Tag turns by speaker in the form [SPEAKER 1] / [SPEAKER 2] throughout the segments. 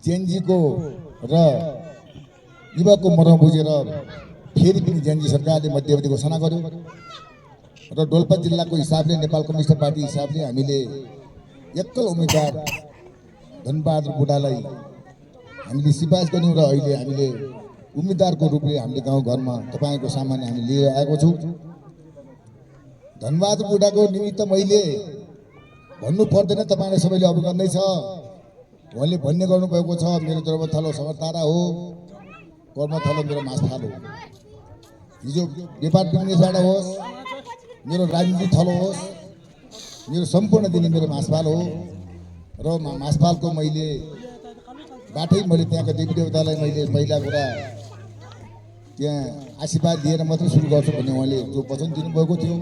[SPEAKER 1] जेएनजीको र युवाको मर्म बुझेर फेरि पनि जेएनजी सरकारले मध्यवर्ती घोषणा गर्यो र डोल्पा जिल्लाको हिसाबले नेपाल कम्युनिस्ट पार्टी हिसाबले हामीले एकल उम्मेदवार धनबहादुर बुढालाई हामीले सिफारिस गर्यौं र अहिले हामीले उम्मेदवारको रूपले हामीले गाउँघरमा तपाईको सामान्य हामी लिएर आएको छौं। धनबहादुर बुढाको निमित्त मैले भन्नु पर्दैन, तपाईले सबैले अवगत नै छ। उहाँले भन्ने गर्नुभएको छ, मेरो जन्मथलो सगरतारा हो, कर्मथलो मेरो माछफाल हो। हिजो व्यापार बिजनेसबाट होस्, मेरो राजनीति थलो होस्, मेरो सम्पूर्ण दिने मेरो माछफाल हो र माछफालको मैले मैले त्यहाँका देवी देवतालाई मैले पहिला कुरा त्यहाँ आशीर्वाद लिएर मात्रै सुरु गर्छु भन्ने उहाँले जो वचन दिनुभएको थियो,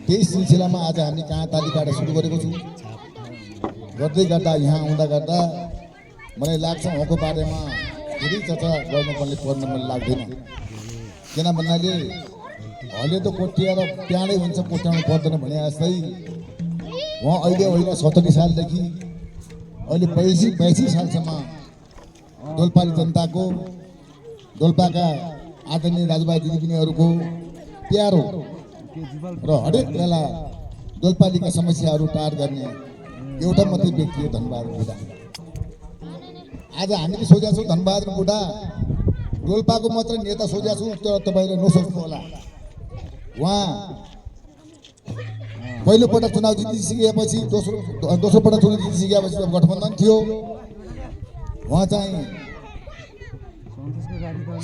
[SPEAKER 1] त्यही सिलसिलामा आज हामी कहाँ तालीबाट सुरु गरेको छौँ। गर्दै गर्दा यहाँ आउँदा गर्दा मलाई लाग्छ उहाँको बारेमा धेरै चर्चा गर्नुपर्ने मलाई लाग्दैन। किन भन्नाले हले त कोट्याएर प्याँडै हुन्छ, कोट्याउनु पर्दैन भने जस्तै उहाँ अहिले होइन 70 सालदेखि अहिले 82 सालसम्म डोल्पाली जनताको, डोल्पाका आदरणीय दाजुभाइ दिदीबहिनीहरूको प्यारो र हरेक बेला डोल्पालीका समस्याहरू पार गर्ने एउटा मात्रै व्यक्ति हो धनबहादुर बुढा। आज हामीले सोचेका छौँ धनबहादुर बुढा डोल्पाको मात्र नेता सोचेका छौँ, तर तपाईँले नसोच्नु होला। उहाँ पहिलोपटक चुनाव जितिसकेपछि दोस्रो पटक चुनाव जितिसकेपछि गठबन्धन थियो। उहाँ चाहिँ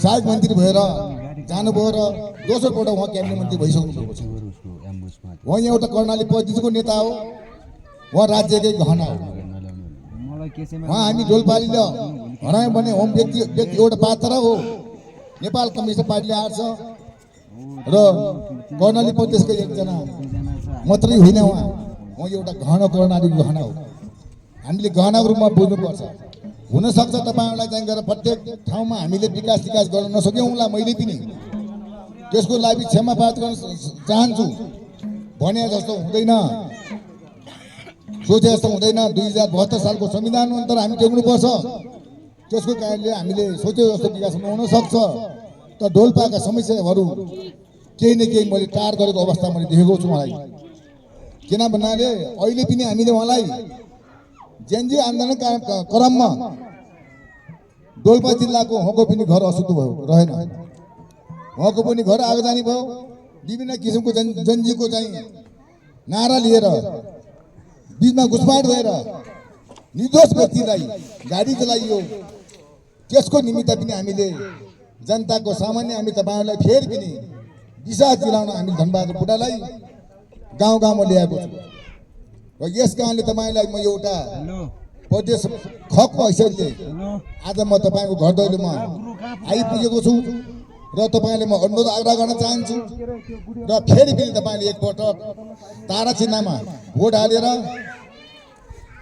[SPEAKER 1] सहायक मन्त्री भएर जानुभयो र दोस्रो पटक उहाँ क्याबिनेट मन्त्री भइसक्नु भएको छ। उहाँ एउटा कर्णाली प्रदेशको नेता हो, उहाँ राज्यकै गहना हो। उहाँ हामी डोल्पालीले हरायौँ भने होम व्यक्ति एउटा पात्र हो। नेपाल कम्युनिस्ट पार्टीले आर्छ र कर्णाली प्रदेशको एकजना मात्रै होइन, उहाँ एउटा गहना कर्णालीको गहना हो। हामीले गहनाको रूपमा बुझ्नुपर्छ। हुनसक्छ तपाईँहरूलाई चाहिँ गरेर प्रत्येक ठाउँमा हामीले विकास गर्न नसक्यौँला, मैले पनि त्यसको लागि क्षमा प्राप्त गर्न चाहन्छु। भने जस्तो हुँदैन, सोचे जस्तो हुँदैन। 2072 सालको संविधान अन्तर हामी टेक्नुपर्छ। त्यसको कारणले हामीले सोचे जस्तो विकास नहुन सक्छ। त डोल्पाका समस्याहरू केही न केही मैले टार गरेको अवस्था मैले देखेको छु। मलाई किन भन्नाले अहिले पनि हामीले उहाँलाई जेएनजी आन्दोलन क्रममा डोल्पा जिल्लाको उहाँको पनि घर अशुद्ध भयो रहेन, उहाँको पनि घर आगजनी भयो। विभिन्न किसिमको जेएनजीको चाहिँ नारा लिएर बिचमा घुसपाट भएर निर्दोष व्यक्तिलाई गाडी चलाइयो। त्यसको निमित्त पनि हामीले जनताको सामान्य हामी तपाईहरुलाई फेरि पनि विश्वास दिलाउन हामी धनबहादुर बुढालाई गाउँ गाउँमा ल्याएको छु। र यस कारणले तपाईलाई म एउटा प्रदेश खको हैसियतले आज म तपाईको घर दैलोमा आइपुगेको छु र तपाईले म अनुरोध आग्रह गर्न चाहन्छु र फेरि पनि तपाईले एकपटक तारा चिन्हमा भोट हालेर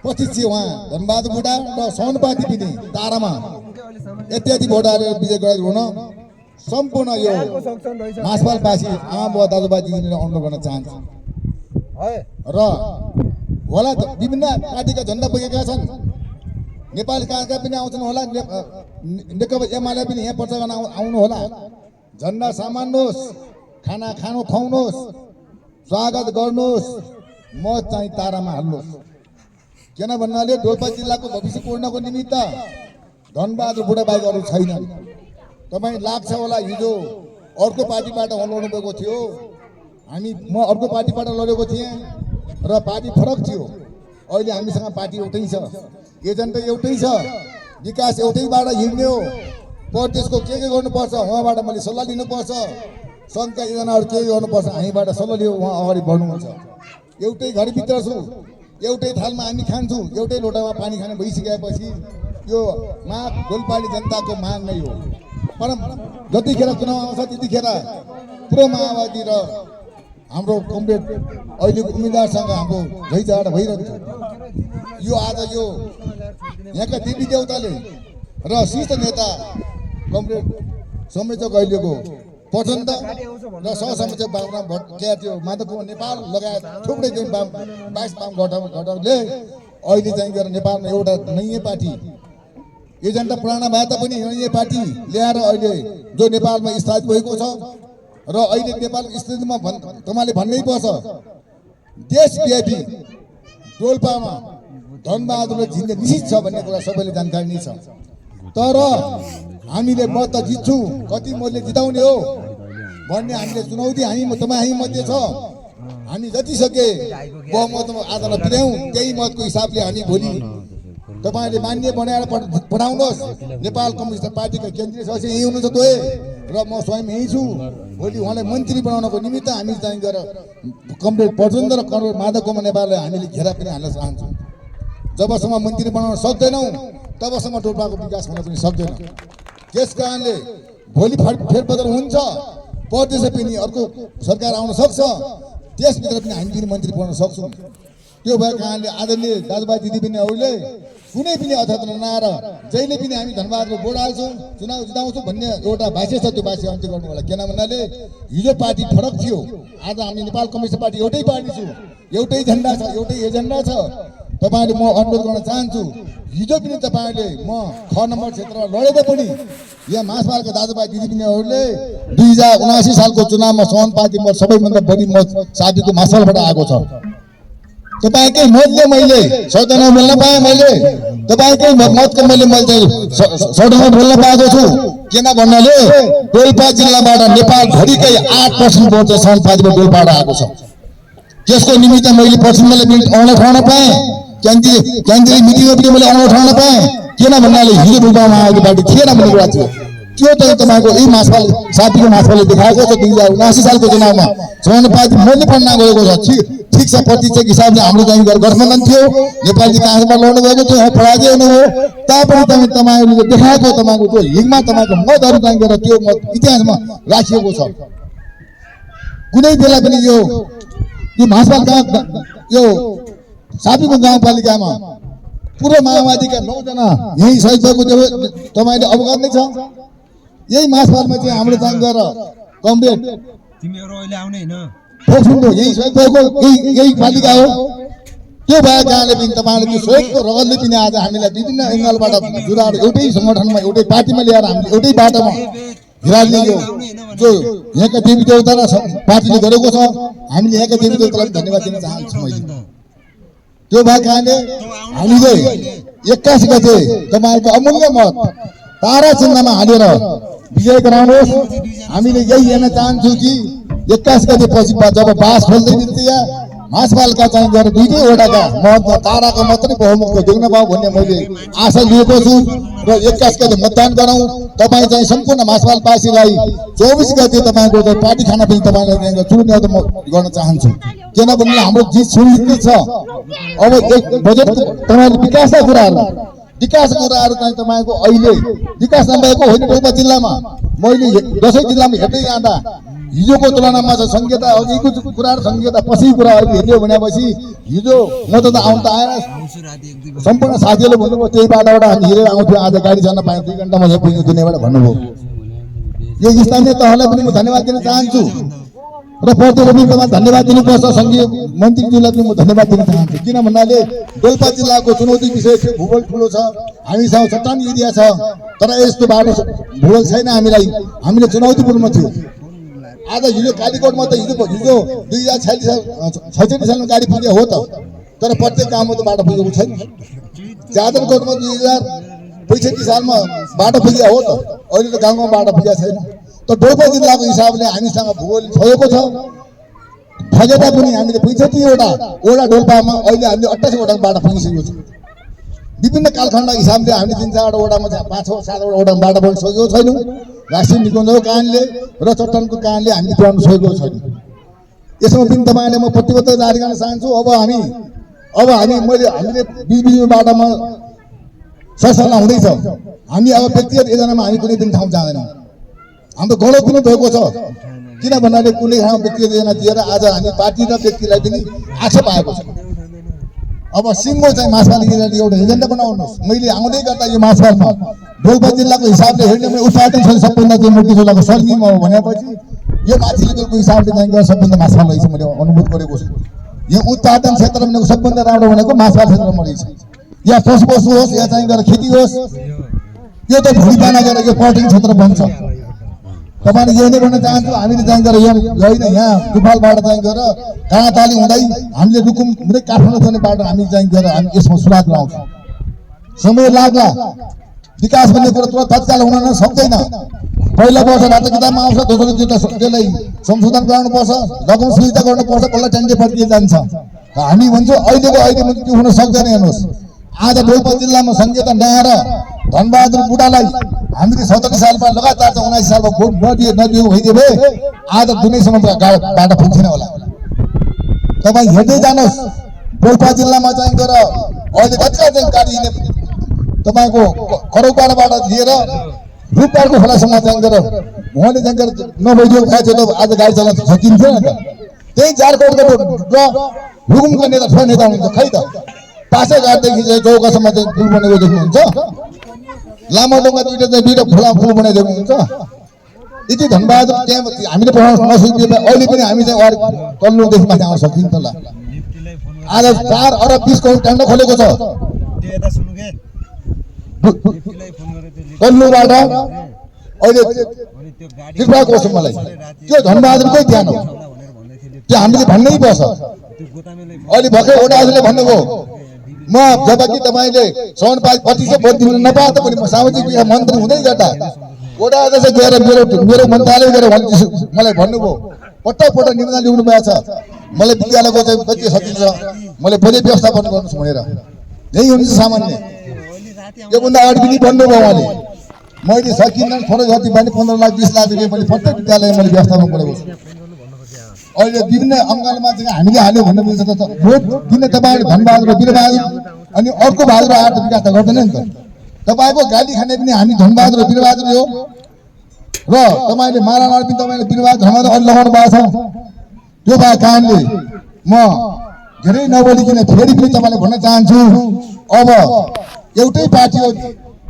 [SPEAKER 1] 25 चाहिँ उहाँ धनबहादुर बुढा र सौनपाती पनि तारामा इत्यादि भोट हालेर विजय गराइ हुन सम्पूर्ण यो माछपालवासी आमा बुवा दाजुभाइ दिदीबहिनीलाई अनुरोध गर्न चाहन्छु। र होला विभिन्न पार्टीका झण्डा बोकेका छन्, नेपाल कांग्रेसका पनि आउँछन् होला, नेकपा एमाले पनि यहाँ प्रचार गर्न आउनु होला। झण्डा सामान्नुहोस्, खाना खानु खुवाउनुहोस्, स्वागत गर्नुहोस्, म चाहिँ तारामा हाल्नुहोस्। किन भन्नाले डोल्पा जिल्लाको भविष्य पूर्णको निमित्त धनबहादुर बुढा बाहेक अरू छैनन्। तपाईँ लाग्छ होला हिजो अर्को पार्टीबाट लड्नु भएको थियो, म अर्को पार्टीबाट लडेको थिएँ र पार्टी फरक थियो। अहिले हामीसँग पार्टी एउटै छ, एजेन्डा एउटै छ, विकास एउटैबाट हिँड्ने हो। प्रदेशको के गर्नुपर्छ उहाँबाट मैले सल्लाह लिनुपर्छ, सङ्घका योजनाहरू के गर्नुपर्छ हामीबाट सल्लाह लियो, उहाँ अगाडि बढ्नुहुन्छ। एउटै घरभित्र छु, एउटै थालमा हामी खान्छौँ, एउटै लोटामा पानी खाने भइसकेपछि यो माग डोल्पाली जनताको माग नै हो। तर जतिखेर चुनाव आउँछ त्यतिखेर पुरो माओवादी र हाम्रो कमरेड अहिलेको उम्मेदवारसँग हाम्रो झैझगडा भइरहन्छ। यो आज यो यहाँका देवी देवताले र शीर्ष नेता कमरेड संयोजक अहिलेको प्रचण्ड र सहसंयोजक बाबुराम भट्टराई थियो, माधव नेपाल लगायत थुप्रै 22 वाम घटकले अहिले चाहिँ गएर नेपालमा एउटा नयाँ पार्टी एजेन्डा पुराना भए तापनि यो पार्टी ल्याएर अहिले जो नेपालमा स्थापित भएको छ र अहिले नेपालको स्थितिमा तपाईले भन्नै पर्छ देशव्यापी डोल्पामा धनबहादुरले जित्ने निश्चित छ भन्ने कुरा सबैले जानकारी नै छ। तर हामीले म त जित्छु कति मतले जिताउने हो भन्ने हामीले चुनौती हामी मध्ये छ। हामी जति सके बहुमतमा आधारमा पुर्याउँ त्यही मतको हिसाबले हामी भोलि तपाईले मान्य बनाएर पठाउनुहोस्। नेपाल कम्युनिस्ट पार्टीका केन्द्रीय सदस्य यही हुनुहुन्छ तोए र म स्वयं यही छु। भोलि उहाँलाई मन्त्री बनाउनको निमित्त हामी चाहिँ गएर कमरेड प्रचण्ड र कमरेड माधव कुमार नेपाललाई हामीले घेरा पनि हाल्न चाहन्छौँ। जबसम्म मन्त्री बनाउन सक्दैनौँ तबसम्म डोल्पाको विकास हुन पनि सक्दैन। त्यस कारणले भोलि फेरबदल हुन्छ, प्रदेश पनि अर्को सरकार आउन सक्छ, त्यसभित्र पनि हामी पनि मन्त्री बनाउन सक्छौँ। त्यो भएको कारणले आदरणीय दाजुभाइ दिदीबहिनीहरूले कुनै पनि अर्थात् नआएर जहिले पनि हामी धनबहादुर बोर्ड हाल्छौँ चुनाव जिताउँछौँ भन्ने एउटा बास्य छ। त्यो बास्य अन्त्य गर्नु होला। किन भन्नाले हिजो पार्टी फरक थियो, आज हामी नेपाल कम्युनिस्ट पार्टी एउटै पार्टी छु, एउटै झन्डा छ, एउटै एजेन्डा छ। तपाईँले म अनुरोध गर्न चाहन्छु हिजो पनि तपाईँले म 6 नम्बर क्षेत्रमा लडेको पनि यहाँ मासवालका दाजुभाइ दिदीबहिनीहरूले 2079 सालको चुनावमा समानुपातिकमा सबैभन्दा बढी मत साथीको मासवालबाट आएको छ। तपाईकै मतले मैले सदनमा बोल्न पाएँ, मैले तपाईकै मतको मैले सदनमा बोल्न पाएको छु। किन भन्नाले डोल्पा जिल्लाबाट नेपालभरिकै 8% भोट चाहिँ समानुपातिकमा डोल्पाबाट आएको छ। त्यसको निमित्त मैले पश्चिमलाई आउन ठाउन पाएँ, केन्द्रीय मिटिङमा पनि मैले आउन ठाउन पाएँ। किन भन्नाले हिजो डोल्पामा आएको पार्टी थिएन भन्ने कुरा थियो। त्यो त तपाईँको यही मासवाल साथीको मासवालले देखाएको छ। 2079 सालको चुनावमा समानुपातिक मूल्य पनि नगएको छ। ठिक छ, प्रतिशत हिसाबले हाम्रो चाहिँ गठबन्धन थियो, नेपाली काङ्ग्रेसमा लड्नु भएको थियो, पराजय हुनुभयो। तापनि तपाईँहरूले देखाएको तपाईँको त्यो हिङमा तपाईँको मतहरू चाहिँ गरेर त्यो मत इतिहासमा राखिएको छ। कुनै बेला पनि यो मासवाल गाउँ यो सापीको गाउँपालिकामा पूर्व माओवादीका 9 जना यही शहीद भएको थियो, तपाईँले अवगत नै छ। यही मासवालमा चाहिँ हाम्रो चाहिँ गएर कमरेड
[SPEAKER 2] तिमीहरू अहिले आउने हैन
[SPEAKER 1] फोक्सुनको यही शहीद भएको यही पालिका हो। त्यो भएको कारणले पनि तपाईँले त्यो शहीदको रगतले पनि आज हामीलाई विभिन्न एङ्गलबाट जुराएर एउटै सङ्गठनमा एउटै पार्टीमा ल्याएर हामीले एउटै बाटोमा हिराल्ने यो जो यहाँका देवी देवता र पार्टीले गरेको छ। हामीले यहाँका देवी देवतालाई धन्यवाद दिन चाहन्छु। मैले त्यो भएको कारणले हामीले 21 गते तपाईँको अमूल्य मत तारा चिन्हमा हालेर विजय गराउनुहोस्। हामीले यही हेर्न चाहन्छौँ कि 21 गते पछि जब बास खोल्दै बित्तिया मासवालका चाहिँ गएर 2 वटाका मत ताराको मात्रै बहुमत देख्न पाऊँ भन्ने मैले आशा लिएको छु। र 21 गते मतदान गरौँ। तपाईँ चाहिँ सम्पूर्ण मासवालवासीलाई 24 गते तपाईँको चाहिँ पार्टी खाना पनि तपाईँलाई चुनाव गर्न चाहन्छु। किनभने हाम्रो जित सुनिश्चित छ। अब बजेट तपाईँले विकासका कुराहरू चाहिँ तपाईँको अहिले विकास नभएको होइन। डोल्पा जिल्लामा मैले 10 जिल्लामा हेर्दै जाँदा हिजोको तुलनामा चाहिँ संहिता अघिको कुराहरू संहिता पछिको कुरा अहिले हेर्यो भनेपछि हिजो म त आउनु त आएन। सम्पूर्ण साथीहरूले भन्नुभयो त्यही बाटोबाट हामी हिँडेर आउँथ्यौँ, आज गाडी चढ्न पायौँ, 2 घन्टामा पुग्यो दुनियाँबाट भन्नुभयो। यो स्थानीय तहलाई पनि म धन्यवाद दिन चाहन्छु र प्रत्येकले पनि तपाईँ धन्यवाद दिनुपर्छ। सङ्घीय मन्त्रीज्यूलाई पनि म धन्यवाद दिन चाहन्छु। किन भन्नाले डोल्पा जिल्लाको चुनौती विषय थियो, भूगोल ठुलो छ, हामीसँग चट्टान एरिया छ, तर यस्तो बाटो भूगोल छैन। हामीले चुनौतीपूर्ण थियो। आज हिजो कालीकोटमा त हिजो 2046 सालमा गाडी पुग्यो हो त, तर प्रत्येक गाउँमा त बाटो पुगेको छैन। जाजरकोटमा 2065 सालमा बाटो पुग्यो हो त, अहिले त गाउँमा बाटो पुगेको छैन। त डोल्पा जिल्लाको हिसाबले हामीसँग भूगोल छोएको छ। फगेता पनि हामीले 65 वटा डोल्पामा अहिले हामीले 28 वटा बाटो पुगिसकेको छ। विभिन्न कालखण्ड हिसाबले हामीले 3-4 वटामा 5-7 वटामा बाटो पुग्न सकेको छैनौँ। राष्ट्रिय निकुञ्जको कारणले र चट्टानको कारणले हामीले पुर्याउन सकेको छैनौँ। यसमा पनि तपाईँले म प्रतिबद्धता जारी गर्न चाहन्छु। अब हामीले बिच बाटोमा सरसल्लाह हुँदैछ। हामी अब व्यक्तिगत योजनामा हामी कुनै पनि ठाउँ जाँदैनौँ। हाम्रो गलत पनि भएको छ। किन भन्नाले कुनै ठाउँ व्यक्तिगत योजना दिएर आज हामी पार्टी र व्यक्तिलाई पनि आक्षेप आएको छ। अब सिङ्गो चाहिँ मासवाल एउटा एजेन्डा बनाउनुहोस्। मैले आउँदै गर्दा यो मासवालमा डोल्पा जिल्लाको हिसाबले हेर्ने मैले उत्पादन सबभन्दा चाहिँ मुक्ति जिल्लाको सर्किङमा हो भनेपछि यो माथि लेभलको हिसाबले चाहिँ सबभन्दा मासवाल रहेछ मैले अनुभव गरेको छु। यो उत्पादन क्षेत्र भनेको सबभन्दा राम्रो भनेको मासवाल क्षेत्रमा रहेछ। या पशु होस् या चाहिँ खेती होस् यो त भोलि बिहान गएर यो पर्यटन क्षेत्र बन्छ। तपाईँले यही नै भन्न चाहन्छु, हामीले चाहिँ गएर होइन यहाँ तुफालबाट चाहिँ गएर काँडाताली हुँदै हामीले रुकुम हुँदै काठमाडौँ जाने बाटो हामी चाहिँ गएर हामी यसमा सुरुवात गराउँछौँ। समय लाग्ला, विकास भन्ने कुरो तुरन्त तत्काल हुन सक्दैन। पहिलो वर्ष रातो किताबमा आउँछ, दोस्रो त्यसलाई संशोधन गराउनुपर्छ, रकम सुविधा गर्नुपर्छ, बल्ल टेन्डे फर्किए जान्छ। हामी भन्छौँ अहिलेको अहिले त्यो हुन सक्दैन। हेर्नुहोस्, आज डोल्पा जिल्लामा सङ्घीयता ल्याएर धनबहादुर बुढालाई हामीले 70 सालमा लगातार 79 सालमा भोट नदियो भइदियो भए आज दुनैसम्म बाटो पुग्थेन होला। तपाईँ हेर्दै जानुहोस्, डोल्पा जिल्लामा चाहिँ गएर अहिले कतिका चाहिँ गाडी हिँड्ने तपाईँको करौपाडाबाट लिएर रूपपाडको खोलासम्म चाहिँ गरेर उहाँले चाहिँ गरेर नभइदियो भए चाहिँ आज गाडी चलाउन सकिन्थ्यो नि त। त्यही झारखण्डको र रुकुमको नेता ठुलो नेता हुनुहुन्छ, खै त पासै घाटदेखि चाहिँ चौकासम्म चाहिँ पुल बनेको देख्नुहुन्छ, लामो डोङ्गा दुईटा खोला पुल बनाइदिएको हुन्छ। यति धनबहादुर त्यहाँ हामीले पठाउन नसकिदियो भए अहिले पनि हामी चाहिँ तल्लोदेखि माथि आउन सकिन्छ होला। आज 4 अरब 20 करोड टेन्डर खोलेको छ तल्लोबाट। अहिले कृपयाको होस् मलाई, त्यो धनबहादुरकै ध्यान हो, त्यो हामीले भन्नै पर्छ। अहिले भर्खर ओडाले भन्नुभयो, म जबकि तपाईँले 25% भोट दिनु नपाए पनि म सामाजिक विकास मन्त्री हुँदै गर्दा ओडा अध्यक्ष गएर मेरो मन्त्रालय गएर मलाई भन्नुभयो, पटक निवेदन ल्याउनु भएको छ, मलाई विद्यालयको चाहिँ कति सकिन्छ, मैले बजेट व्यवस्थापन गर्नुहोस् भनेर। यही हुन्छ सामान्य। योभन्दा अगाडि पनि भन्नुभयो उहाँले, मैले सकिन्न थोरै जति भने 15 लाख 20 लाख रुपियाँ मैले प्रत्येक विद्यालय मैले व्यवस्थापन गरेको छु। अहिले विभिन्न अङ्गलमा चाहिँ हामीले हाल्यो भन्ने मिल्छ त भोट दिने तपाईँले धनबहादुर वीरबहादुर अनि अर्को बहादुर आएर त विकास त गर्दैन नि त। तपाईँको गाली खाने पनि हामी धनबहादुर वीरबहादुर हो र तपाईँले मारामार पनि तपाईँले वीरबहादुर धनबहादुर अहिले लगाउनु भएको छ। त्यो भएको कारणले म धेरै नबोलिकन फेरि पनि तपाईँलाई भन्न चाहन्छु, अब एउटै पार्टी हो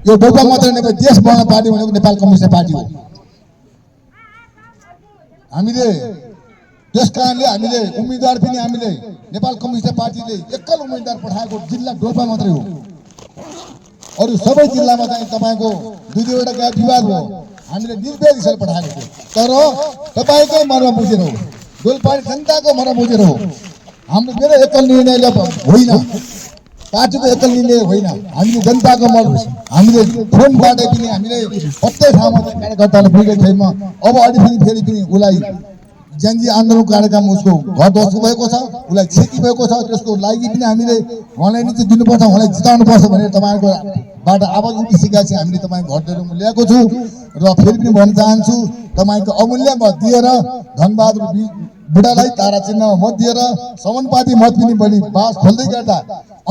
[SPEAKER 1] यो, डोल्पा मात्रै नेपाल देश बनाउने पार्टी भनेको नेपाल कम्युनिस्ट पार्टी हो। हामीले त्यस कारणले हामीले उम्मेदवार पनि हामीले नेपाल कम्युनिस्ट पार्टीले एकल उम्मेदवार पठाएको जिल्ला डोल्पा मात्रै हो। अरू सबै जिल्लामा चाहिँ तपाईँको 2-2वटा गायब विवाद हो, हामीले निर्भय हिसाबले पठाएको थियो। तर तपाईँकै मर्म बुझेर हो, डोल्पा जनताको मर्म बुझेर हो। हाम्रो मेरो एकल निर्णयले होइन, पार्टीको एकल निर्णय होइन, हामीले जनताको मत हामीले फोनबाट पनि हामीले प्रत्येक ठाउँमा कार्यकर्ताले पुगेको छैन। अब अहिले फेरि पनि उसलाई जनजी आन्दोलन कार्यक्रम उसको घर ध्वस्त भएको छ, उसलाई क्षति भएको छ, त्यसको लागि पनि हामीले उहाँलाई चाहिँ दिनुपर्छ, उहाँलाई जिताउनुपर्छ भनेर तपाईँकोबाट आवाज उठिसकेका छ। हामीले तपाईँको घरहरू ल्याएको छु र फेरि पनि भन्न चाहन्छु, तपाईँको अमूल्य मत दिएर धनबहादुर बुढालाई तारा चिन्हमा मत दिएर समानुपाती मत पनि बलि बास खोल्दै गर्दा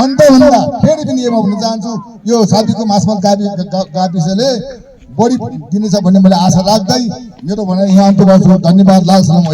[SPEAKER 1] अन्तभन्दा फेरि पनि यो म भन्न चाहन्छु, यो साथीको मासमल गाविसले बढी दिनेछ भन्ने मैले आशा राख्दै मेरो भनाइ यहाँ अन्त्य गर्छु। धन्यवाद। लाल सलाम।